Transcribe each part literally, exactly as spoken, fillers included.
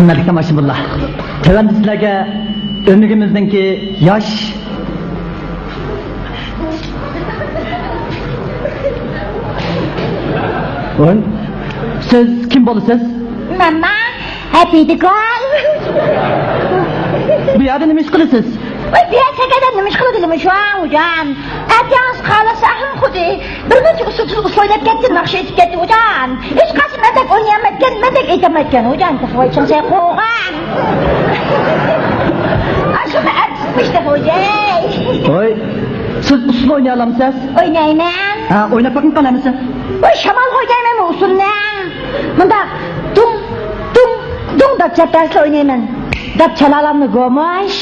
ھۆرمەتلىك تاماشىبىنلار، تۆۋەندە سىلەرگە ئۆمىكىمىزنىڭكى ياش. ۋاي، سىز كىم بولىسىز؟ ماما، ھەپىدىگۈل. بۇ يەردە نېمە ئىش قىلىسىز؟ ۋاي، بۇ يەردە سەكرەپ نېمە ئىش قىلىدۇ، نېمە شۇ، ھوجام؟ ئەتىياز خالىسا ھەم خۇدى بىر نەچچە ئۇسسۇلسىز ئۇسسۇل ئويناپ كەتتى، ناخشا ئېيتىپ كەتتى، ھوجام. ھېچقايسى مەندەك ئوينىيالمايدىكەن، مەندەك ئېيتالمايدىكەن، ھوجام. ۋاي، چىڭ سەي قوغان. ئاشۇ ئەرتىسمىش دەپ، ھوجاي. ۋاي، سىز ئۇسسۇل ئوينىيالامسىز؟ ئوينايمەن. ھە، ئويناپ بېقىڭ قان ئەمىسە. ۋاي، شامال، ھوجاي، مەن بۇ ئۇسسۇلنى. مۇنداق، دۇڭ، دۇڭ، دۇڭ دەپ چەپتەرسە ئوينايمەن. دەپ چالالامنى گوماش.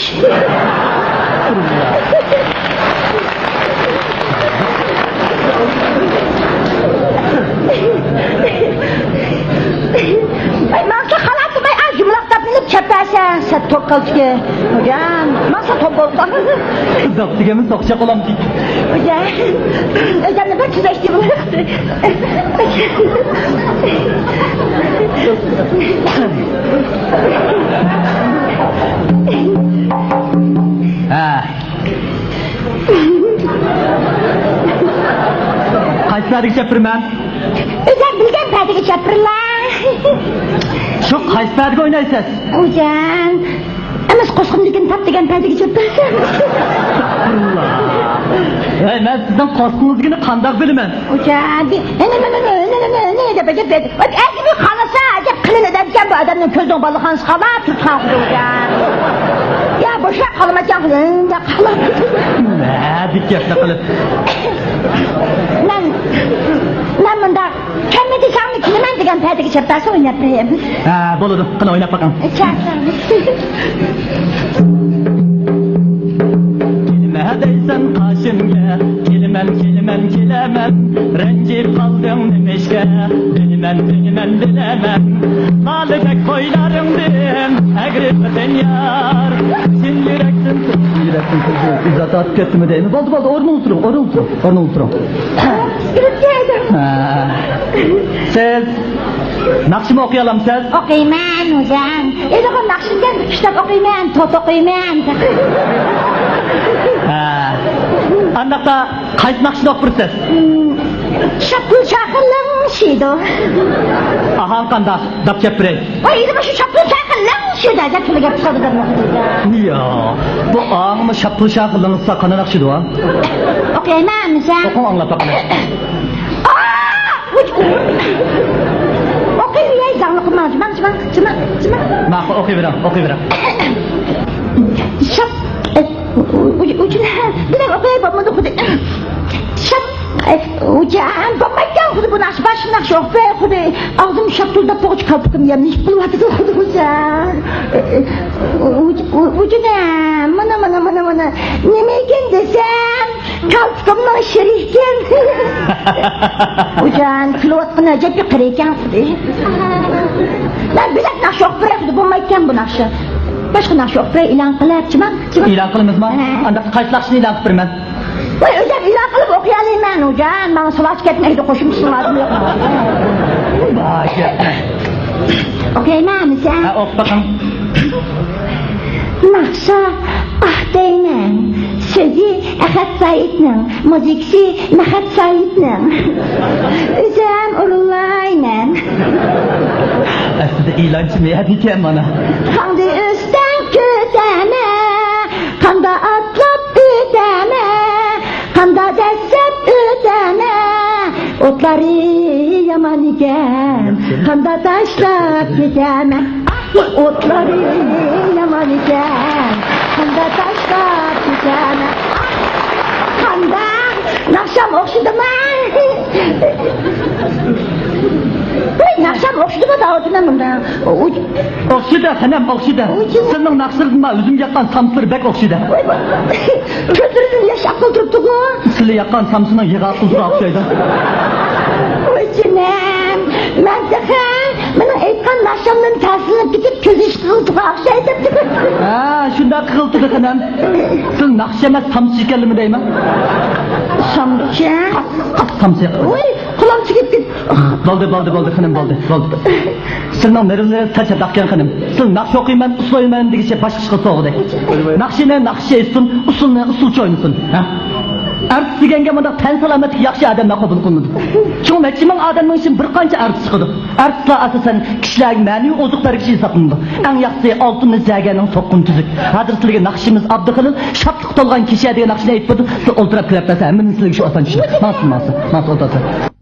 ئاي، ماڭسا خالاپ تۇرماي، ئاز يۇمىلاق دەپ مېنىپ چەپتەرسە، سەت توك قالتىكى. ھوجام، ماڭسا توپ بولقا. داپ دېگەنمىز توقچاق بولامدىكى. ھوجام، ئۆزەمنى بىر تۈزەشتى بۇ. ھە. قايسى پەردىگە چەپتۈرىمەن؟ ئۆزۈڭ بىلگەن پەردىگە چەپتۈرلا. شۇ قايسى پەردىگە ئوينايسىز؟ ھوجام، ئەمەس، قوسقۇمدىكىنى تاپ دېگەن پەردىگە چەپتۈرسەم. ھەي، مەن سىزنىڭ قوسقۇڭىزدىكىنى قانداق بىلىمەن؟ ھوجام، دە-، نە، نە، نە دەپ ئەجەب بەردى. ئەگىر خالىسا، ئەجەب قىلىنى دەپكەن بۇ ئادەمنىڭ كۆزىنىڭ بالىخانىسى خالاپ تۇرۇپ قالدى ھوجام. يا، بوشاپ قالمايدىكەن، يا، قالاپ. نە، دىققەتلىك قىلىپ. مەن، مەن مۇنداق، كەلمە دېسەڭمۇ كېلىمەن دېگەن پەردىگە چەپتەرسە ئويناپ بېرەي. ھە، بولىدۇ. قېنى، ئويناپ بېقىڭ. چاقىرىڭ. كېلىمە دەيسەن قېشىمگە، كېلىمەن، كېلىمەن، كېلىمەن. رەنجىپ قالدىڭ نېمىشقا؟ بىلىمەن، بىلىمەن، بىلىمەن. لالىدەك بويلىرىڭدىن ئەگرى ئۆتەن يار. چىن يۈرەكتىن، يۈرەكتىن سۆزلىدى. ئىززەت تارتىپ كەتتىمۇ دەيمەن. بولدى، بولدى، ئورنىڭىزغا تۇرۇڭ، ئورنىڭىزغا تۇرۇڭ، ئورنىڭىزغا تۇرۇڭ. ھە. سىز ناخشىمۇ ئوقۇيالامسىز؟ ئوقۇيمەن، ھوجام. ئېلىغان ناخشىمدىن كىتاب ئوقۇيمەن، توت ئوقۇيمەن. ھە. ئانداقتا قايسى ناخشىنى ئوقۇپ بېرىسىز؟ شاپتۇل شاخىلىڭ شىدۇ. ئاھاڭ قانداق؟ داپ چەپ بېرەي. ۋاي، ئېلىغا شۇ شاپتۇل شاخىلىڭ شىدۇ. ئەجەب تىلى گەپ چىقىدۇ دەپ. يا، بۇ ئاڭىمۇ شاپتۇل شاخىلىڭ ساققىنى ناخشىدۇ ھە؟ ئوقۇيمەن، ئەمىسە. ئوقۇڭ، ئاڭلاپ باقىمەن. ئوقۇيۋېرەي، زاڭلىقىم ماڭا، جىماڭ، جىماڭ، جىماڭ، جىماڭ. ماقۇل، ئوقۇيۋېرىڭ، ئوقۇيۋېرىڭ. شاپ، ئۇ-، ئۇ-، ئۇچۇن، بىلەن ئوقۇياي، بولمىدى خۇدى. شاپ، ئۇجان، بولمايدىكەن خۇدى بۇ ناخشا، باشقا ناخشا ئوقۇپ بېرەي خۇدى. ئاغزىم شاپتۇلداپ بوغۇچ قالپىقىم يەملىشىپ بولۇۋاتىدۇ خۇدى ئۇجان. ئۇ-، ئۇ-، ئۇجىنەم، مانا، مانا، مانا، مانا. نېمە ئىكەن دېسەم، قالپىقىمنىڭ شىرى ئىكەن. ئۇجان، كۈلۈۋاتقىنى ئەجەب يۇقىرى ئىكەن خۇدى. مەن بىلەك ناخشا ئوقۇپ بېرەي خۇدى، بولمايدىكەن بۇ ناخشا. باشقا ناخشا ئوقۇپ بېرەي، ئېلان قىلىپ، جىماڭ، جىماڭ. ئېلان قىلىمىزمۇ؟ ھە. ئانداق قايسى ناخشىنى ئېلان قىلىپ بېرىمەن؟ ۋاي، ئۆزۈم ئېلان قىلىپ ئوقۇيالايمەن، ھوجان. ماڭا سالاچى كەتمەيدۇ، قوشۇمچىسى لازىم يوق. ۋاي، كەتمە. ئوقۇيمەن، ھە، ئوقۇپ بېقىڭ. ناخشا، ئاھ دەيمەن، سۆزى ئەخەت سايىتنىڭ، مۇزىكىسى مەخەت سايىتنىڭ. ئۆزۈم ئورۇنلايمەن. ئەسلىدە ئېلانچى مەيەردە ئىكەن مانا. قانداق ئۆستەڭ كۆتەمە، قاندا ئاتلاپ ئۆتەمە، قاندا دەسسەپ ئۆتەمە، ئوتلارى يامان ئىكەن، قاندا تاشلاپ كېتەمە. ئوتلارى يامان ئىكەن، قاندا تاشلاپ كېتەمە. قاندا ناخشام ئوخشىدىما؟ ۋاي، ناخشام ئوخشىدىما داۋۇتۇمنىڭ مۇنداق؟ ئوخشىدى، خېنىم، ئوخشىدى. سىزنىڭ ناخشىلىرىڭىزغا ئۆزۈم ياققان سامسىلار بەك ئوخشىدى. ۋاي، ۋاي. كۆزلىرىدىن ياش ئاققىلى تۇرۇپتىغۇ. سىلى ياققان سامسىنىڭ يىغا قىلدىغا ئوخشايدۇ. ۋاي جېنىم، مەن تېخى مېنىڭ ئېيتقان ناخشامدىن تەسىرلىنىپ كېتىپ كۆز يېشى قىلدىغا ئوخشايدۇ دەپتىكەن. ھە، شۇنداق قىلدى خېنىم. سىز ناخشا ئەمەس، سامسا ئىكەنلىمۇ دەيمەن. سامسا؟ قاتتىق سامسا. ۋاي، قولام چىقىپ كېتىپ. بولدى، بولدى، بولدى، خېنىم، بولدى، بولدى. سىلىنىڭ نېرۋىلىرىڭىز سەل چاتاقكەن، خېنىم. سىل ناخشا ئوقۇيمەن، ئۇسسۇل ئوينايمەن دېگىچە باشقا ئىشقا سوغدى. ناخشىنى ناخشىچە ئېيتسۇن، ئۇسسۇلنى ئۇسسۇلچە ئوينىسۇن. ھە؟ ئارتىس دېگەنگە مۇنداق تەن سالامەتلىكى ياخشى ئادەملەر قوبۇل قىلىنىدۇ. شۇڭا نەچچە مىڭ ئادەمنىڭ ئىچىدىن بىر قانچە ئارتىس چىقىدۇ. ئارتىسلار ئاساسەن كىشىلەرگە مەنىۋى ئوزۇق بەرگۈچى ھېسابلىنىدۇ. ئەڭ ياخشىسى ئالتۇن نەچچەگەنىڭ توققۇم تۈزۈك. ھازىر سىلەرگە ناخشىمىز ئابدۇخېلىل شادلىققا تولغان كېچە دېگەن ناخشىنى ئېيتىپ بېرىدۇ. سىلەر ئولتۇرۇپ كۈلۈپ بەرسە ھەممىدىن سىلەرگە شۇ ئاسان چۈشىدۇ. ماڭسىز، ماڭسىز، ماڭسىز ئولتۇرسا.